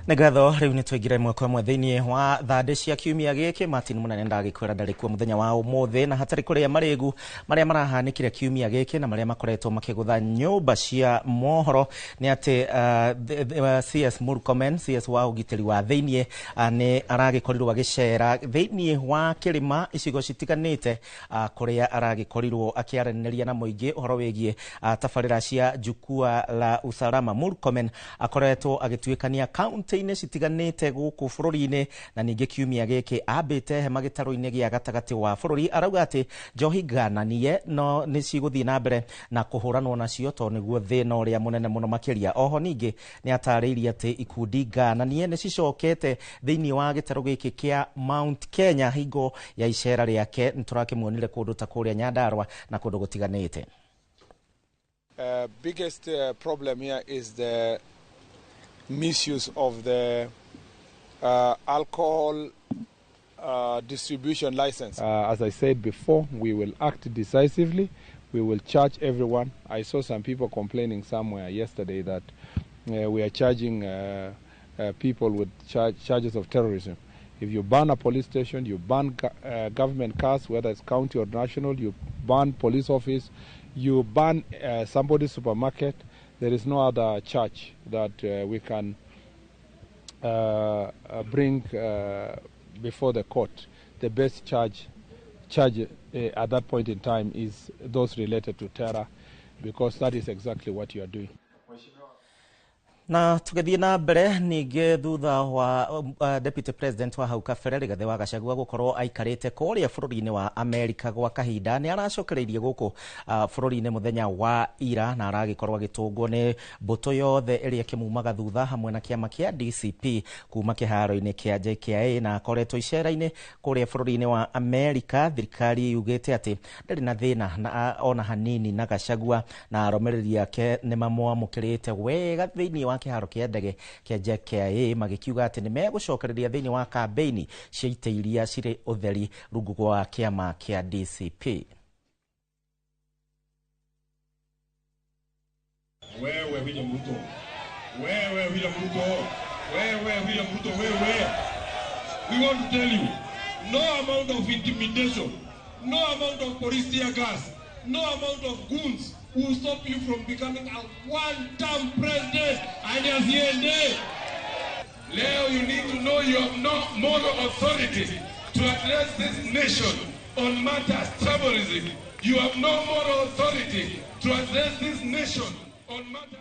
Nĩ ngatho. Rĩu nĩ twaingĩra ĩmwe kwa ĩmwe thĩinĩ wa thandĩ cia kiumia gĩkĩ. Martin Mũnene ndagĩkwĩra ndarĩ kuo mũthenya wa ũmũthĩ, na hatarĩ kũrĩa marĩgu marĩa marahanĩkire kiumia gĩkĩ na marĩa makoretwo makĩgũtha nyũmba cia mohoro nĩ atĩ CS Murkomen, CS wa ũgitĩri wa thĩinĩ, nĩ aragĩkorirwo agĩcera thĩinĩ wa kĩrĩma icigo citiganĩte, kũrĩa aragĩkorirwo akĩaranĩria na mũingĩ ũhoro wĩgiĩ tabarĩra cia Jukwaa la Usalama. Murkomen akoretwo agĩtuĩkania kaunti-inĩ citiganĩte gũkũ bũrũri-inĩ, na ningĩ kiumia gĩkĩ ambĩte hema gĩtarũ-inĩ gĩa gatagatĩ wa bũrũri. Arauga atĩ njohi ngananie no nĩ cigũthiĩ na mbere na kũhũranwo nacio tondũ nĩguo thĩna ũrĩa mũnene mũno makĩria. Oho ningĩ nĩ atarĩirie atĩ ikundi ngananie nĩ cicokete thĩinĩ wa gĩtarũ gĩkĩ kĩa Mount Kenya hingo ya icera rĩake. Nĩ tũrakĩmuonire kũndũ ta kũrĩa Nyandarua na kũndũ gũtiganĩte. Biggest problem here is the misuse of the alcohol distribution license. As I said before, we will act decisively. We will charge everyone. I saw some people complaining somewhere yesterday that we are charging people with charges of terrorism. If you ban a police station, you ban government cars, whether it's county or national, you ban police office, you ban somebody's supermarket, there is no other charge that we can bring before the court. The best charge at that point in time is those related to terror, because that is exactly what you are doing. Na tũgĩthiĩ na mbere, ningĩ thutha wa deputy president wa hau kabere Rigathĩ wa Gachagua gũkorwo aikarĩte kũrĩa bũrũri-inĩ wa Amerika gwa kahinda, nĩ aracokereirie gũkũ bũrũri-inĩ mũthenya wa ira, na aragĩkorwo agĩtũngwo nĩ mbũtũ yothe ĩrĩa ĩkĩmumaga thutha hamwe na kĩama kĩa DCP kuma kĩharo-inĩ kĩa JKIA, na akoretwo icera-inĩ kũrĩa bũrũri-inĩ wa Amerika. Thirikari yugĩte atĩ ndarĩ na thĩna na ona hanini na Gachagua, na arũmĩrĩri ake nĩ mamwamũkĩrĩte wega thĩinĩ wa kĩharo kĩa ndege kĩa JKIA, magĩkiuga atĩ nĩ megũcokereria thĩinĩ wa kambĩini cia itĩ iria cirĩ ũtheri rungu rwa kĩama kĩa DCP. Wewe William Ruto, wewe William Ruto, wewe William Ruto, wewe. We want to tell you, no amount of intimidation, no amount of police tear gas, no amount of goons will stop you from becoming a one-term president and asiende. Leo you need to know you have no moral authority to address this nation on matters tribalism. You have no moral authority to address this nation on matters.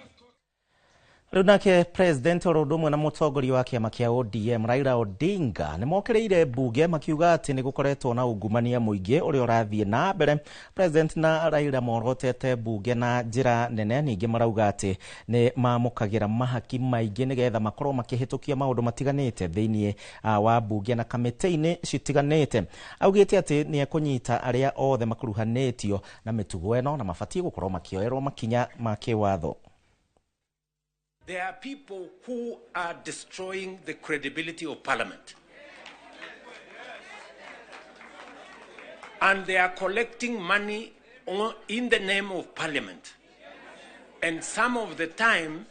Rĩu nake president oro ũndũ ũmwe na mũtongoria wa kĩama kĩa ODM Raila Odinga nĩ mokĩrĩire mbunge makiuga atĩ nĩ gũkoretwo na ungumania mũingĩ ũrĩa ũrathiĩ na mbere. President na Raila morotete mbunge na njĩra nene, ningĩ marauga atĩ nĩ mamũkagĩra mahaki maingĩ nĩgetha makorwo makĩhĩtũkia maũndũ matiganĩte thĩinĩ wa mbunge na kamĩtĩ-inĩ citiganĩte. Augĩte atĩ nĩ ekũnyita arĩa othe makuruhanĩtio na mĩtugo ĩno na mabatiĩ gũkorwo makĩoerwo makinya ma kĩwatho. There are people who are destroying the credibility of Parliament. And they are collecting money in the name of Parliament. And some of the time,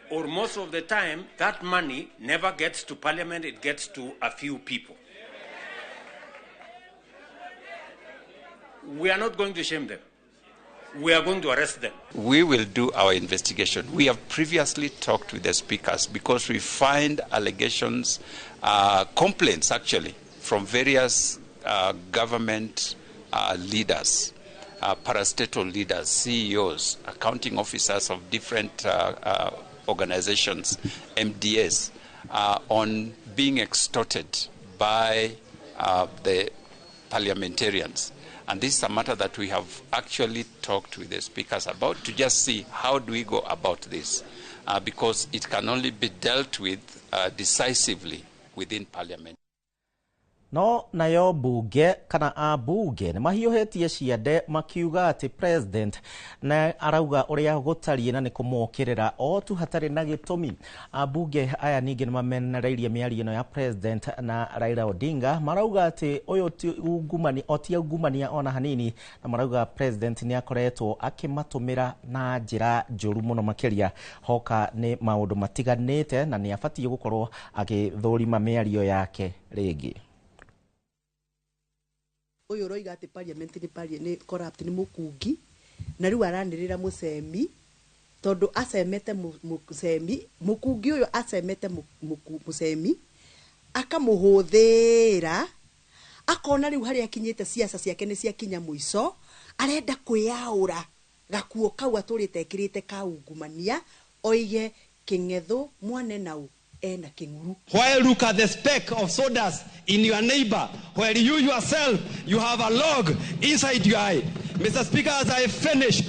or most of the time, that money never gets to Parliament, it gets to a few people. We are not going to shame them. We are going to arrest them. We will do our investigation. We have previously talked with the speakers because we find allegations, complaints actually, from various government leaders, parastatal leaders, CEOs, accounting officers of different organizations, MDS, on being extorted by the parliamentarians. And this is a matter that we have actually talked with the speakers about to just see how do we go about this, because it can only be dealt with decisively within Parliament. No nayo bunge kana ambunge nĩ mahiũhĩtie ciande makiuga atĩ president na arauga ũrĩa gũtariĩ na nĩ kũmokĩrĩra o tu hatarĩ na gĩtũmi. Ambunge aya ningĩ nĩ mamenereirie mĩario ĩno ya president na Raila Odinga, marauga atĩ ũyũ ti ungumania, o ti ungumania ona hanini, na marauga president nĩ akoretwo akĩmatũmĩra na njĩra njũru mũno makĩria hoka nĩ maũndũ matiganĩte, na nĩ abatiĩ gũkorwo agĩthũrima mĩario yake rĩngĩ. Ũyũ ũroiga atĩ parliament nĩ corrupt nĩ mũkungi, na rĩu aranĩrĩra mũcemi tondũ acemete mũcemi, mũkungi ũyũ acemete mũcemi akamũhũthĩra, akona rĩu harĩa akinyĩte siasa ciake nĩ ciakinya mũico, arenda kwĩyaũra gakuo kau atũrĩte ekĩrĩte ka ungumania, oige kĩng'ethũ mwane nau ena kĩng'uru. Why look at the speck of sawdust in your neighbor while you yourself you have a log inside your eye? Mr. Speaker, as I finish,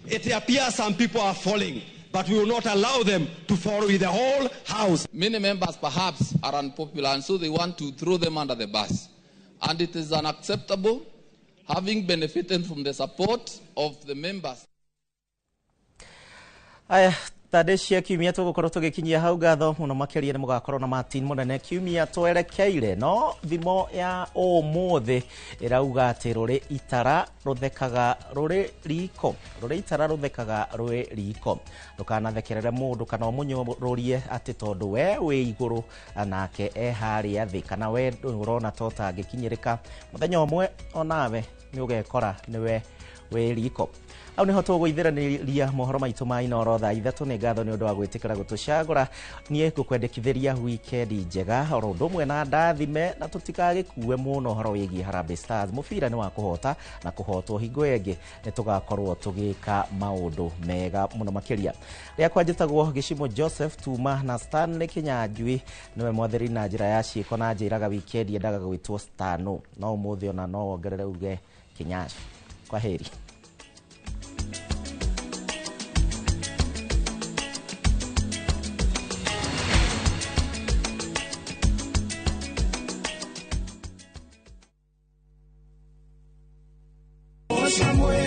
it appears some people are falling, but we will not allow them to fall with the whole house. Many members perhaps are unpopular, and so they want to throw them under the bus. And it is unacceptable, having benefited from the support of the members. Aya, thandĩ cia kiumia tũgũkorwo tũgĩkinyia hau. Ngatho mũno makĩria nĩ mũgakorwo na Martin Mũnene kiumia twerekeire. No thimo ya ũmũthĩ ĩrauga atĩ rũrĩ itara rũthekaga rũrĩ riko, rũrĩ itara rũthekaga rũrĩ riko. Ndũkanathekerere mũndũ kana ũmũnyũrũrie atĩ tondũ we wĩ igũrũ nake e harĩa thĩ, kana we ũrona ta ũtangĩkinyĩrĩka. Mũthenya ũmwe onawe nĩ ũgekora nĩwe wĩ riko. Hau niho tũgũithĩranĩria mohoro maitũ ma Inooro thaa 3. Nĩ ngatho nĩ ũndũ wa gwĩtĩkĩra gũtũcagũra. Niĩ ngũkwendekithĩria wikendi njega oro ũndũ ũmwe na ndathime, na tũtikagĩkue mũno ũhoro wĩgiĩ Harambee Stars. Mũbira nĩ wa kũhota na kũhotwo, hingo ĩngĩ nĩ tũgakorwo tũgĩka maũndũ mega mũno makĩria. Rĩakwa njĩtagwo Gĩcimo Joseph Tuma, na Stanley Kinyanjui nĩwe mwathĩri na njĩra ya ciĩko, na njĩraga wikendi endaga gwĩtwo Stano, no ũmũthĩ ona no wongerere uge Kinyaci. Kwa heri. Samuel.